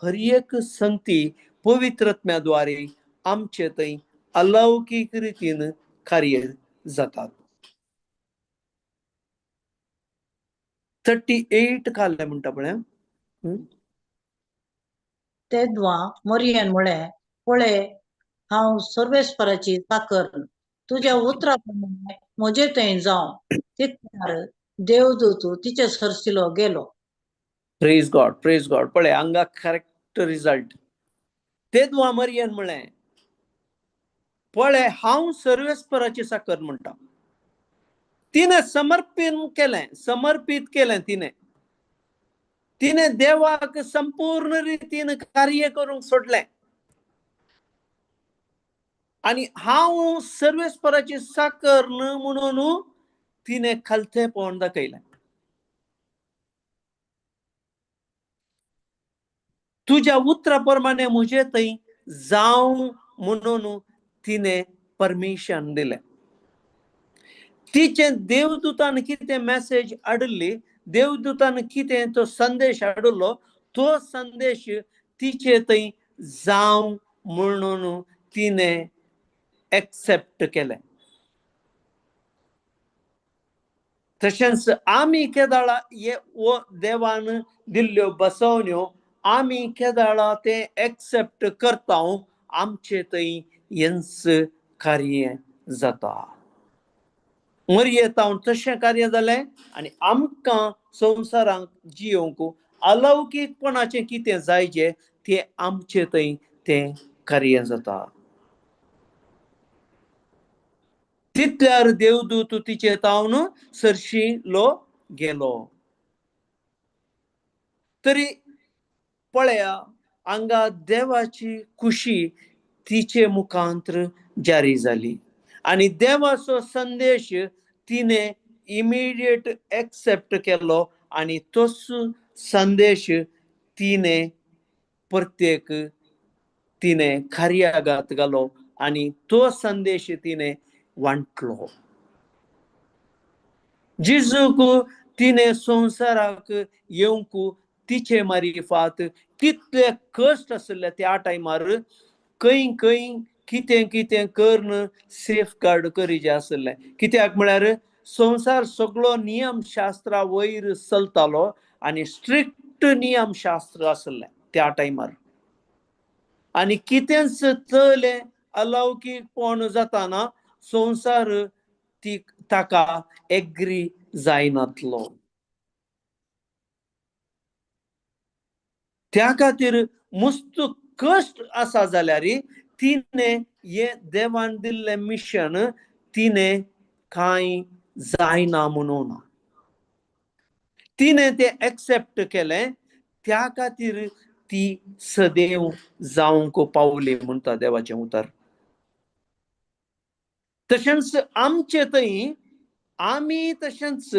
हर एक संगती पवित्रत्म्या द्वारे आमचे थंय अलौकीक रितीन कार्य जातात. 38 काडलें म्हणटा पळय. तेद्वा मरियन म्हळें, पळय हांव सर्वेस्पराची चाकर, तुज्या उतरा प्रमाणे म्हजे थंय जावं. तितल्यार देवदूत तिचे सरशिलो गेलो. Praise God, praise God. पळय हांगा करेक्ट रिजल्ट. तेद्वा मरियन म्हळें, पळय हांव सर्वेस्पराची चाकर म्हणटा. तिणें समर्पण केलें, समर्पीत केलें. तिणें तिणें देवाक संपूर्ण रितीन कार्य करूंक सोडलें आनी हांव सर्वेस्पराची चाकर म्हणून तिणें खालतेपण दाखयलें. तुज्या उतरा प्रमाणे म्हजे थंय जावं म्हणून तिणें परमिशन दिलें. तिचें देवदूतान कितें मॅसेज हाडिल्ली, देवदूतान कितें तो संदेश हाडिल्लो, तो संदेश तिचे थंय जावं म्हणून तिणें एक्सेप्ट केलें. तशेंच आमी केदाळा हे देवान दिल्ल्यो बसवण्यो आमी केदाळा ते एक्सेप्ट करता, आमचे थंय हेंच कार्य जाता. मरयेतावन तशें कार्य जालें आनी आमकां संवसारांक जियोवंक अलौकीकपणाचें कितें जायचें तें आमचे थंय तें कार्य जाता. तितल्यार देवदूत तिचे तावन सरशी लो गेलो. तरी पळया हांगा देवाची खुशी तिचे मुखांत्र जारी जाली आनी देवाचो संदेश तिणें इमिडिएट एक्सेप्ट केलो आनी तोच संदेश तिणें प्रत्येक तिणें कार्यागात घालो आनी तो संदेश तिणें वांटलो. जेजूक तिणें संवसाराक येवंक तिचे मारिफात कितले कश्ट आशिल्ले त्या टायमार, खंय खंय कितें कितें करून सेफ गार्ड करीचें आशिल्लें. कित्याक म्हळ्यार संवसार सगळो नियमशास्त्रा वयर चलतालो आनी स्ट्रिक्ट नियमशास्त्र आशिल्लें त्या टायमार आनी कितेंच चलें अलौकीकपण जाताना संवसार ती ताका एग्री जायनातलो. त्या खातीर मस्त कश्ट आसा जाल्यार तिणें हें देवान दिल्लें मिशन तिणें कांय जायना म्हणून तिणें तें एक्सेप्ट केलें. त्या खातीर ती सदैव जावंक पावली म्हणटा देवाचें उतर. तशेंच आमचे थंय आमी तशेंच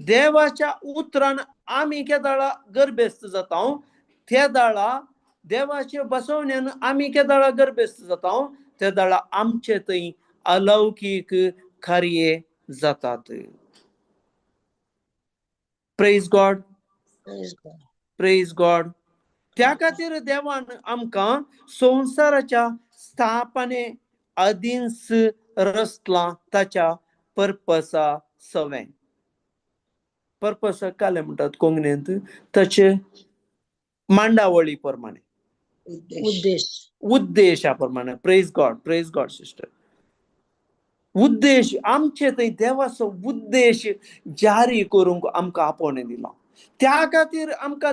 देवाच्या उतरान आमी केदाळा गर्भेस्त जाता, त्या दाळा देवाचे बसवण्यान आमी केदाळा गर्भेस्त जाता, त्या दाळा आमचे थंय अलौकीक कार्य जातात. Praise God, praise God. त्या खातीर देवान आमकां संवसाराच्या स्थापने आदींच रचलां ताच्या पर्पसा सवें. पर्पस काले म्हणटात कोंकणींत, ताचे मांडावळी प्रमाणे, उद्देशा प्रमाणे. Praise God, praise God sister. उद्देश आमचे थंय देवाचो उद्देश जारी करूंक आमकां आपोवणें दिलां. त्या खातीर आमकां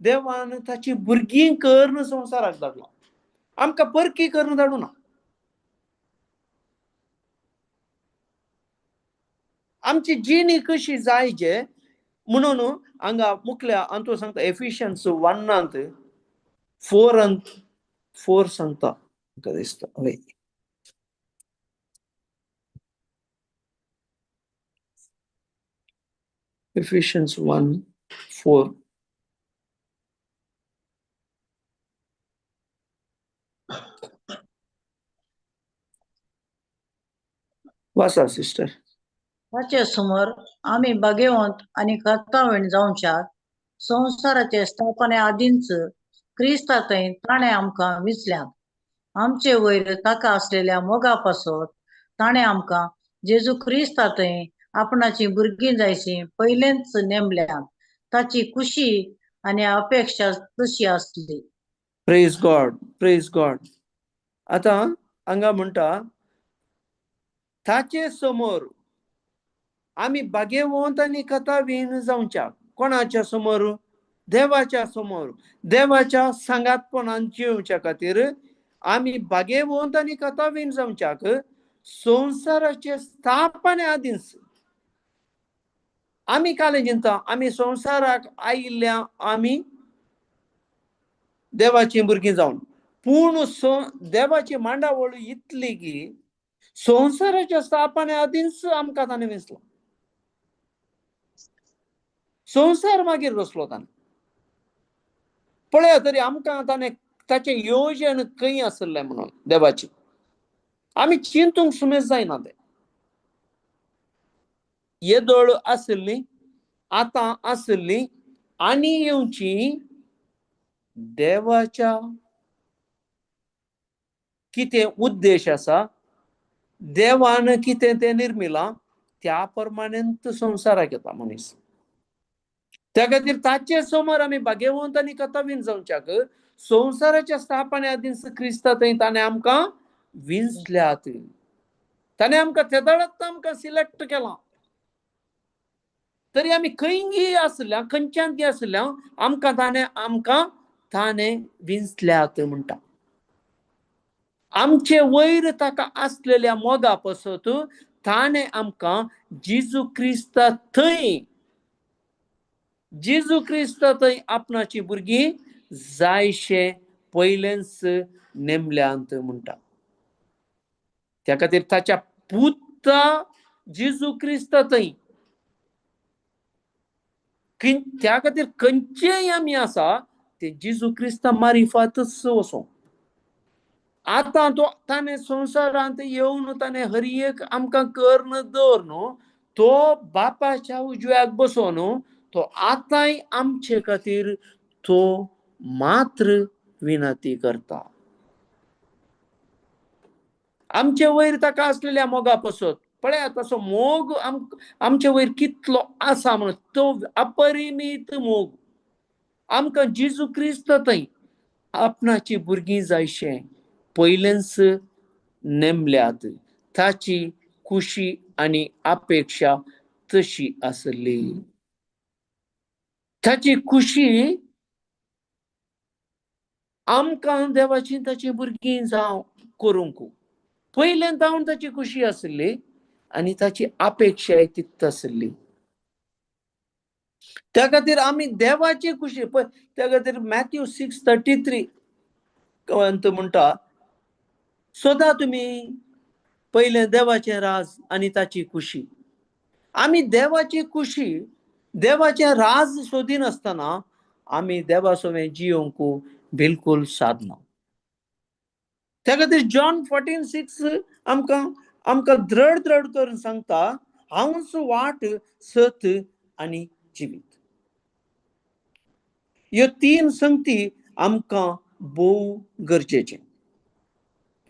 देवान ताची भुरगीं करून संवसाराक धाडला, आमकां परकी करून धाडूं ना. आमची जिणी कशी जायचे म्हणून हांगा मुखल्या अंतू सांगता, एफिशियन्स 1:4 सांगता म्हाका दिसता. हय, एफिशियन्स 1:4. वाचा सिस्टर. ताचे समोर आमी भाग्यवंत आनी कर्तव्य जावच्याक संवसाराचे स्थापने आदींच क्रिस्ता थंय ताणें आमकां विंचल्यात. आमचे वयर ताका आसलेल्या मोगा पासत ताणें आमकां जेजू क्रिस्ता थंय आपणाची भुरगीं जायशी पयलेंच नेमल्यात. ताची खुशी आनी अपेक्षा तशी आसली. Praise God, praise God. आतां हांगा म्हणटा ताचे समोर आमी भाग्यवंत आनी कथावीन जावच्याक. कोणाच्या समोर? देवाच्या समोर. देवाच्या सांगातपणान जिवच्या खातीर आमी भाग्यवंत आनी कथावीन जावच्याक संवसाराचे स्थापने आदींच आमी काले चिंता, आमी संवसाराक आयिल्ल्या आमी देवाची भुरगीं जावन, पूण देवाची मांडावळ इतली की संवसाराच्या स्थापने आदींच आमकां ताणें विंचलो. संवसार मागीर रचलो ताणें. पळया तरी आमकां ताणें ताचें योजन खंय आसलें म्हणून देवाची आमी चिंतूंक सुमेज जायना. तें येदोळ आशिल्ली, आतां आशिल्ली आनी येवची देवाच्या कितें उद्देश आसा, देवान कितें तें निर्मिलां त्या प्रमाणें संवसाराक येता मनीस. त्या खातीर ताचे समोर आमी भाग्यवंत आनी कथावीन जावच्याक संवसाराच्या स्थापने आदींच क्रिस्ता थंय ताणें आमकां विंचल्यात. ताणें आमकां तेदाळाच आमकां सिलेक्ट केलां. तरी आमी खंयगी आसल्या, खंयच्यान आसल्या, आमकां ताणें आमकां ताणें विंचल्यात म्हणटा. आमचे वयर ताका आसलेल्या मोगा पासत ताणें आमकां जेजू क्रिस्ता थंय, जेजू क्रिस्ता थंय आपणाची भुरगीं जायशे पयलेंच नेमल्यांत म्हणटा. त्या खातीर ताच्या पुता जेजू क्रिस्ता थंय, त्या खातीर खंयचेय आमी आसा ते जेजू क्रिस्ता मारिफातच वचों. आतां तो ताणें संवसारांत येवन ताणें हर एक आमकां करून दवर न्हू, तो बापाच्या उजव्याक बसोन न्हू, तो आतांय आमचे खातीर तो मात्र विनंती करता. आमचे वयर ताका आसलेल्या मोगा पासत पळयात तसो मोग आमचे वयर कितलो आसा म्हणून, तो अपरिमीत मोग आमकां जेजू क्रिस्त थंय आपणाची भुरगीं जायशें पयलेंच नेमल्यात. ताची खुशी आनी अपेक्षा तशी आसली. ताची खुशी आमकां देवाची ताची भुरगीं जावं करूंक पयलें जावन ताची खुशी आसली आनी ताची अपेक्षाय तितली आसली. त्या खातीर आमी देवाची खुशी पळय. त्या खातीर मॅथ्यू 6:33 म्हणटा, सदां तुमी पयलें देवाचें राज आनी ताची खुशी. आमी देवाची खुशी, देवाचें राज सोदिनासतना आमी देवा सवें जियोंक बिलकूल सादना. त्या खातीर जॉन 14:6 आमकां आमकां द्रड द्रड करून सांगता, हांवच वाट, सत आनी जिवीत. ह्यो तीन संगती आमकां भोव गरजेचें.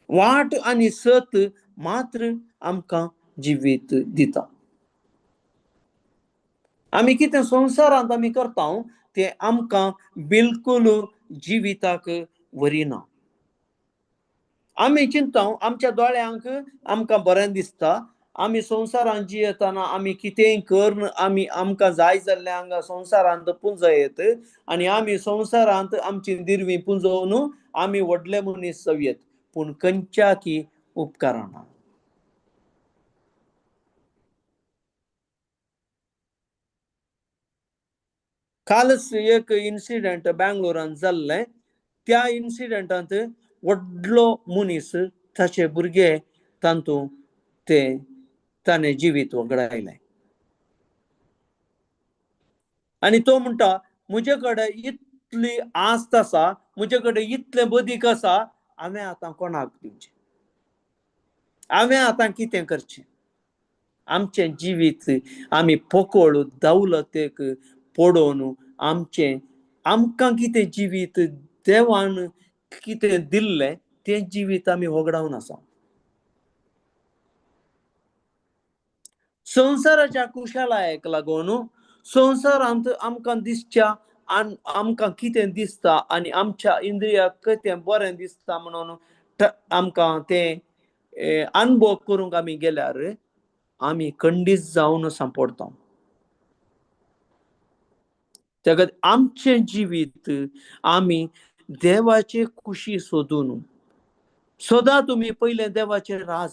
वाट आनी सत मात्र आमकां जिवीत दिता. आमी कितें संवसारांत आमी करता तें आमकां बिलकूल जिविताक व्हरिना. आमी चिंता आमच्या दोळ्यांक आमकां बरें दिसता, आमी संवसारांत जियेतना आमी कितेंय करून आमी आमकां जाय जाल्लें हांगा संवसारांत पुंजयत आनी आमी संवसारांत आमची दिरवी पुंजोवन आमी व्हडले मनीस जावयेत, पूण खंयच्या की उपकाराना. कालच एक इन्सिडंट बेंगलोरांत जाल्लें. त्या इन्सिडंटांत व्हडलो मनीस ताचे भुरगे तातूंत ते ताणें जिवीत वगडायलें आनी तो म्हणटा म्हजे कडेन इतली आस्त आसा, म्हजे कडेन इतलें बदीक आसा, हांवें आतां कोणाक दिवचें, हांवें आतां कितें करचें. आमचें जिवीत आमी पोकळ दौलतेक पडोवन आमचें आमकां कितें जिवीत देवान कितें दिल्लें तें जिवीत आमी होगडावन आसा. संवसाराच्या कुशलायेक लागून संवसारांत आमकां दिसच्या आमकां कितें दिसता आनी आमच्या इंद्रियाक कितें बरें दिसता म्हणून आमकां तें अनुभव करूंक आमी गेल्यार आमी खंडीत जावन सांपडटा. त्या खातीर आमचें जिवीत आमी देवाचे खुशी सोदून सदां तुमी पयलें देवाचें राज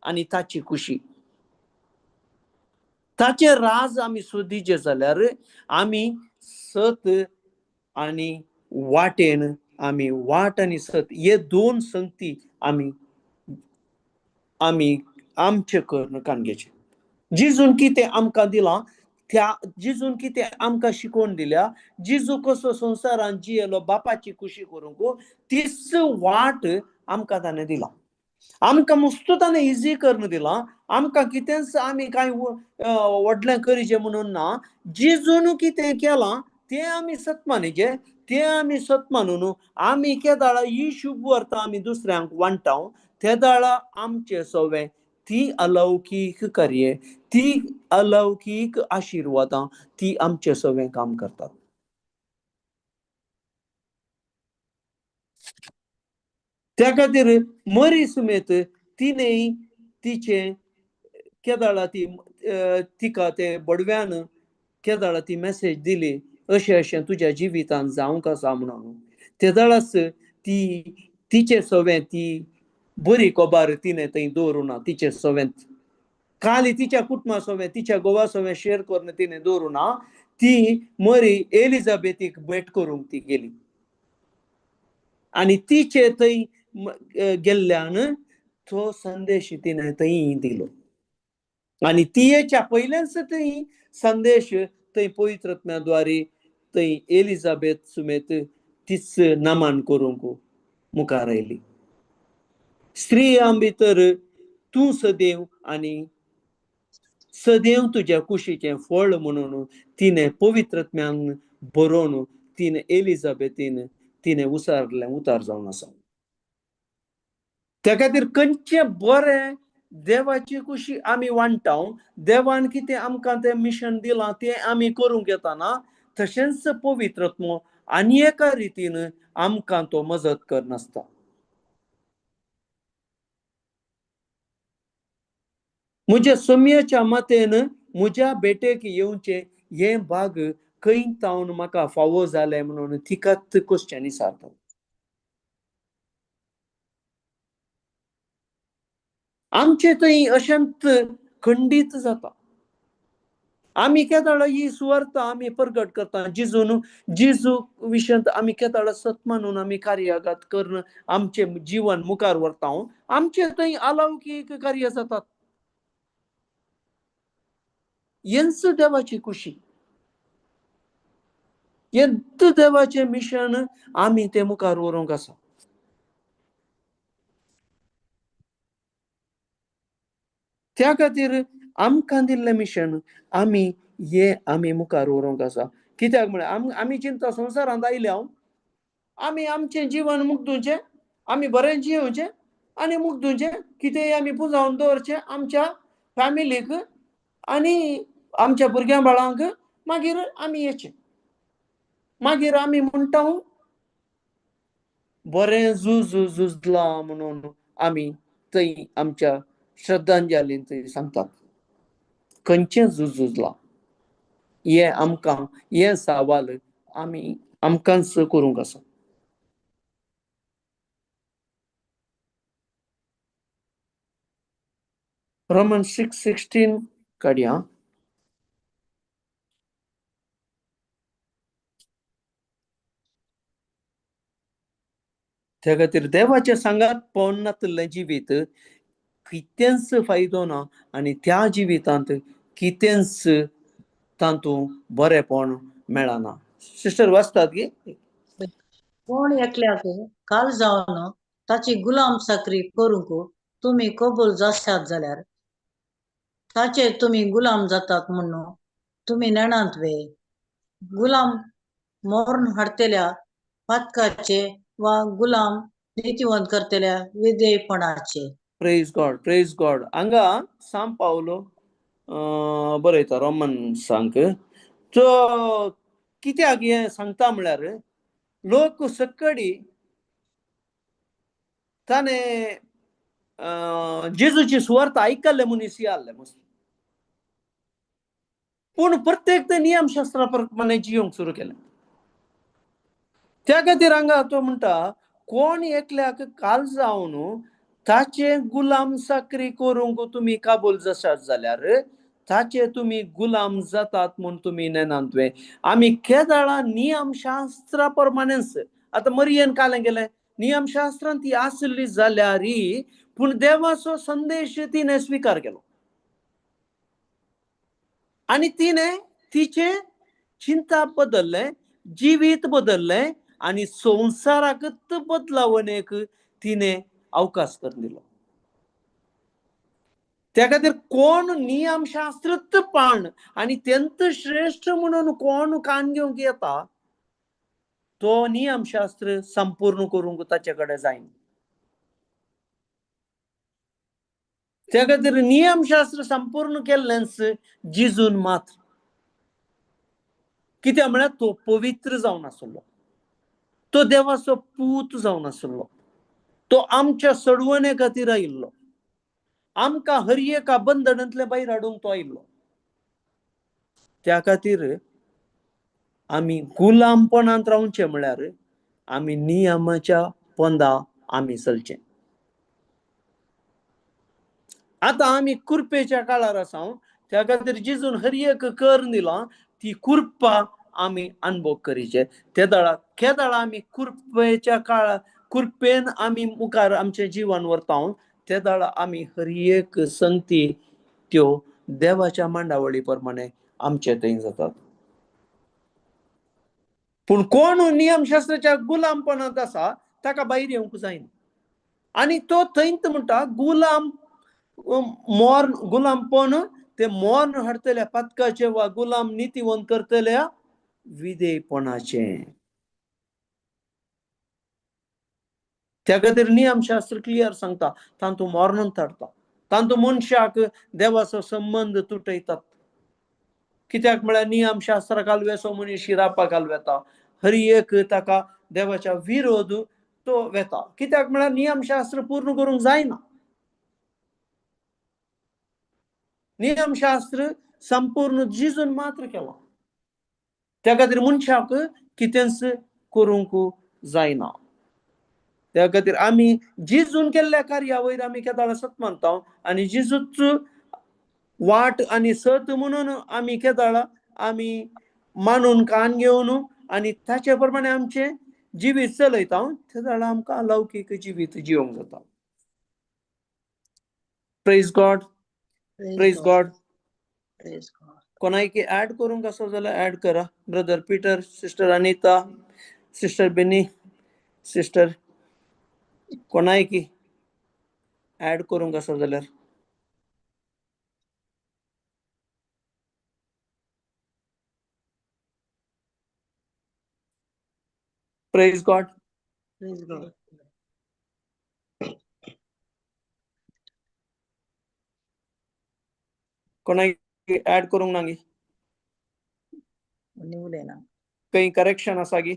आनी ताची खुशी, ताचें राज आमी सोदीचें जाल्यार आमी सत आनी वाटेन आमी वाट आनी सत हे दोन संगती आमी आमी आमचें करून काणगेचें. जिजून कितें आमकां दिलां त्या जिजून कितें आमकां शिकोवन दिल्या, जिजू कसो संवसारांत जियेलो बापाची खुशी करूंक, तीच वाट आमकां ताणें दिला. आमकां मस्तू ताणें इजी करून दिलां, आमकां कितेंच आमी कांय व्हडलें करीचें म्हणून ना. जिजून कितें केलां तें आमी सत मानिचें, तें आमी सत मानून आमी केदाळा ही शुभ वार्ता आमी दुसऱ्यांक वांट्टा तेदाळा आमचें सवें ती अलौकीक कार्य, ती अलौकीक आशिर्वादां ती आमचे सवें काम करतात. त्या खातीर मरी समेत तिणें तिचें केदाळा ती तिका ते बडव्यान केदाळा ती मॅसेज दिली अशें अशें तुज्या जिवितांत जावंक आसा म्हणून, तेदाळाच ती तिचे सवें ती बरी खबर तिणें थंय दवरूना. तिचे सवें काली तिच्या कुटुंबा सवें तिच्या गोवा सवें शेर करून तिणें दवरूना. ती मरी एलिझाबेथीक भेट करूंक ती गेली आनी तिचे थंय गेल्ल्यान तो संदेश तिणें थंय दिलो आनी तियेच्या पयल्याच थंय संदेश थंय पवित्र आत्म्या थंय एलिझाबेथ समेत तीच नमन करूंक मुखार आयली. स्त्रियां भितर तूं सदैव आनी सदैव तुज्या कुशीचें फळ म्हणून तिणें पवित्र आत्म्यान बरोवन तिणें एलिझाबेथीन तिणें उसारलें उतार जावन आसा. त्या खातीर खंयचें बरें देवाची खुशी आमी वांट्टा, देवान कितें आमकां तें मिशन दिलां तें आमी करूंक येताना, तशेंच पवित्र आत्मो आनी एका रितीन आमकां तो मजत करनासता. म्हज्या सोम्याच्या मतेन म्हज्या भेटेक येवचें हें भाग खंय तावन म्हाका फावो जालें म्हणून तिकाच क्वेश्चन विचारता. आमचें थंय अशेंच खंडीत जाता. आमी केदाळा ही सुवार्थ आमी प्रगट करता, जिजून जिजू विशयांत आमी केदाळा सत मानून आमी कार्यागत करून आमचें जीवन मुखार व्हरता, आमचें थंय अलौकीक कार्य जातात. हेंच देवाची खुशी. हें देवाचें मिशन आमी तें मुखार व्हरूंक आसा. त्या खातीर आमकां दिल्लें मिशन आमी हें आमी मुखार व्हरूंक आसा. कित्याक म्हळ्यार आमी चिंता संवसारांत आयल्या, आमी आमचें जिवन मुगदुचें, आमी बरें जियोवचें आनी मुगदुचें, कितेंय आमी पुंजावन दवरचें आमच्या फॅमिलीक आनी आमच्या भुरग्यां बाळांक, मागीर आमी येचें. मागीर आमी म्हणटा बरें झूज झुजलां म्हणून आमी थंय आमच्या श्रद्धांजलीन थंय सांगतात. खंयचें झूज झुजलां हें आमकां, हें सवाल आमी आमकांच करूंक आसा. रोमन 6:16 काडया. त्या खातीर देवाचें सांगात पवन नातिल्लें जिवीत कितेंच फायदो ना आनी त्या जिवितांत कितेंच तातूंत बरेंपण मेळना. सिस्टर वाचतात गे? कोण एकल्याक काल जावन ताची गुलाम चाकरी करूंक तुमी कबूल जाशात जाल्यार ताचे तुमी गुलाम जातात म्हणून तुमी नेणांत वे. गुलाम मोरण हाडटेल्या पातकाचे वा गुलाम नितीवंत करतल्या विधेयपणाचे. Praise God, praise God. हांगा सांव पावलो बरयता रोमन्सांक. तो कित्याक हें सांगता म्हळ्यार लोक सक्कडी ताणें जेजूची सुवार्थ आयकल्ले मनीस आसले मस्त, पूण प्रत्येक ते नियमशास्त्रा प्रमाणे जियोंक सुरू केलें. त्या खातीर हांगा तो म्हणटा कोण एकल्याक काल जावन ताचे गुलाम चाकरी करूंक तुमी काबूल जाशात जाल्यार ताचे तुमी गुलाम जातात म्हूण तुमी नेनात वे. आमी केदळा नियमशास्त्रा प्रमाणेच आतां मरियेन कालें गेलें नियमशास्त्रान ती आसली जाल्यार पूण देवाचो संदेश तिणें स्विकार केलो आनी तिणें तिचें चिंताप बदल्लें, जिवीत बदल्लें आनी संवसाराकच बदलावणेक तिणें अवकाश करून दिलो. त्या खातीर कोण नियमशास्त्रच पाण आनी तेंत श्रेश्ठ म्हणून कोण कान घेवंक येता तो नियमशास्त्र संपूर्ण करूंक ताचे कडेन जायना. त्या खातीर नियमशास्त्र संपूर्ण केल्लेंच जिजून मात्र. कित्याक म्हळ्यार तो पवित्र जावन आसलो, तो देवाचो पूत जावन आसलो, तो आमच्या सडवणे खातीर आयिल्लो, आमकां हर एका बंधनांतले भायर हाडूंक तो आयिल्लो. त्या खातीर आमी गुलामपणांत रावचें म्हळ्यार आमी नियमाच्या पोंदा आमी चलचें. आतां आमी कुरपेच्या काळार आसा, त्या खातीर जिजून हर एक कर दिला ती कुरपा आमी अनुभव करीचे. ते दळा केदळा आमी कुरपेच्या काळा कुरपेन आमी मुखार आमचें जिवन व्हरता ते दळा आमी हर एक संगती त्यो देवाच्या मांडावळी प्रमाणे आमचे थंय जातात. पूण कोण नियमशास्त्राच्या गुलामपणांत आसा ताका भायर येवंक जायना आनी तो थंयच म्हणटा गुलाम मोर्न गुलामपण ते मोर्न हाडटल्या पातकाचे वा गुलाम नितीवंत करतल्या विधेयपणाचे. त्या खातीर नियमशास्त्र क्लियर सांगता तातूंत मोर्नून हाडटा, तातूंत मनशाक देवाचो संबंद तुटयतात. कित्याक म्हळ्यार नियमशास्त्रा कालवेसो मनीस शिरापा कालवेता, हर एक ताका देवाच्या विरोध तो वेता. कित्याक म्हळ्यार नियमशास्त्र पूर्ण करूंक जायना. नियमशास्त्र संपूर्ण जिजून मात्र केलां, त्या खातीर मनशाक कितेंच करूंक जायना. त्या खातीर आमी जिजून केल्ल्या कार्या वयर आमी केदाळा सत मानता आनी जिजूच वाट आनी सत म्हणून आमी केदाळा आमी मानून कान घेवन आनी ताचे प्रमाणे आमचें जिवीत चलयता तेदाळा आमकां लौकीक जिवीत जिवंक जाता. Praise God, praise God. Praise God. कोणायकी ऍड करूंक आसा जाल्यार ऍड करा. Brother Peter, sister Anita, sister Benny, sister कोणायकी add करूंक आसा जाल्यार. Praise God. Praise God. कोणाक ऍड करूंक ना गी? आनी उलयना. काही करेक्शन आसा गी?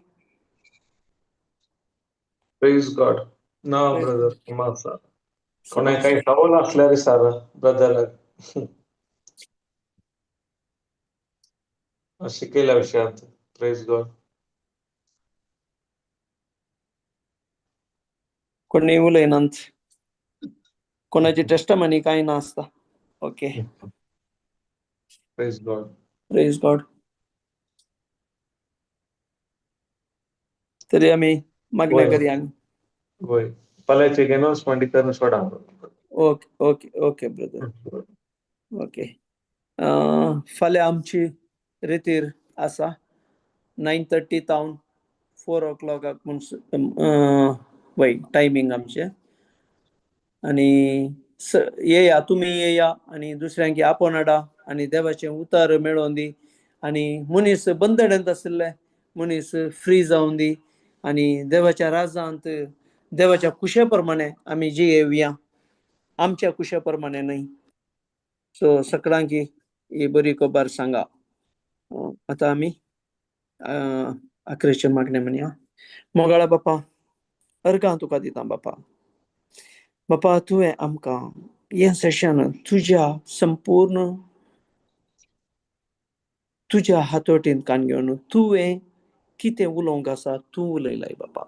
प्रेज गॉड. ना Praise brother, मासा कोणाक काही सवाल असल्यार सारा ब्रदराक शिकयल्या विशयांत. Praise God. कोणी उलयनात, कोणाची टेस्टमनी कांय नासता. Okay. Praise God. Praise God. तरी आमी मागण्या वय. करया. वय, फाल्यांचे एक अनाउन्समेंट करून सोडा. Okay okay okay brother, okay. फाल्यां आमची रेतीर आसा 9:30 तावन 4 o'clock म्हूण वय टायमींग आमचें. आनी येया तुमी, येया आनी दुसऱ्यांक आपोवन हाडा आनी देवाचें उतार मेळोवन दी आनी मनीस बंदडेंत आशिल्ले मनीस फ्री जावन दी आनी देवाच्या राजांत देवाच्या कुशे प्रमाणे आमी जियेवया, आमच्या कुशे प्रमाणे न्हय. सो सगळ्यांक ही बरी खबर सांगा. आतां आमी आखरेचें मागणें म्हणया. मोगाळा बापा, अर्गां तुका दिता बापा. बापा, तुवें आमकां हें सेशन तुज्या संपूर्ण तुज्या हातोटीन कान घेवन तुवें कितें उलोवंक आसा तूं उलयलाय बापा.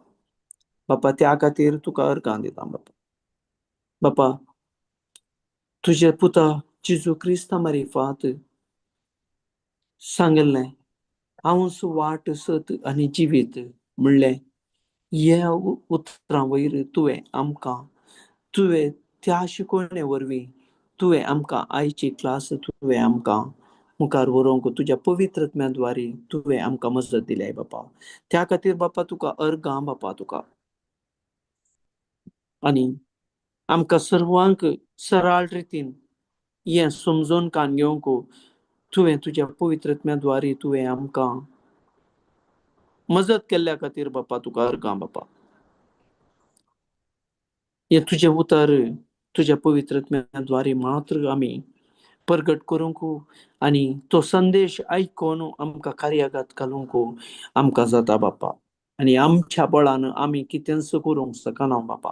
बापा, त्या खातीर तुका अर्गां दिता बापा. बापा, तुज्या पुता जेजू क्रिस्ता मारिफात सांगलें हांवच वाट, सत आनी जिवीत म्हणलें. ह्या उतरां वयर तुवें आमकां, तुवें त्या शिकवणे वरवीं तुवें आमकां आयची क्लास तुवें आमकां मुखार व्हरूंक तुज्या पवित्र आत्म्या तुवें आमकां मजत दिल्याय बापा. त्या खातीर बापा तुका अर्गां बापा तुका. आनी आमकां सर्वांक सरळ रितीन हें समजून कान घेवंक तुवें तुज्या पवित्र आत्म्या तुवें आमकां मजत केल्ल्या खातीर बापा तुका अर्गां बापा. हें तुजें उतर तुज्या पवित्र आत्म्या मात्र आमी प्रगट करूंक आनी तो संदेश आयकून आमकां कार्यागात घालूंक आमकां जाता बापा. आनी आमच्या बळान आमी कितेंच करूंक शकना बापा.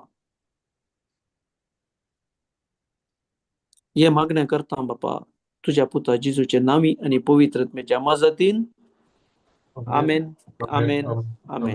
हें मागणें करता बापा तुज्या पुता जेजूचे नांवी आनी पवित्र आत्म्याच्या मजतीन. आमेन, आमेन, आमेन.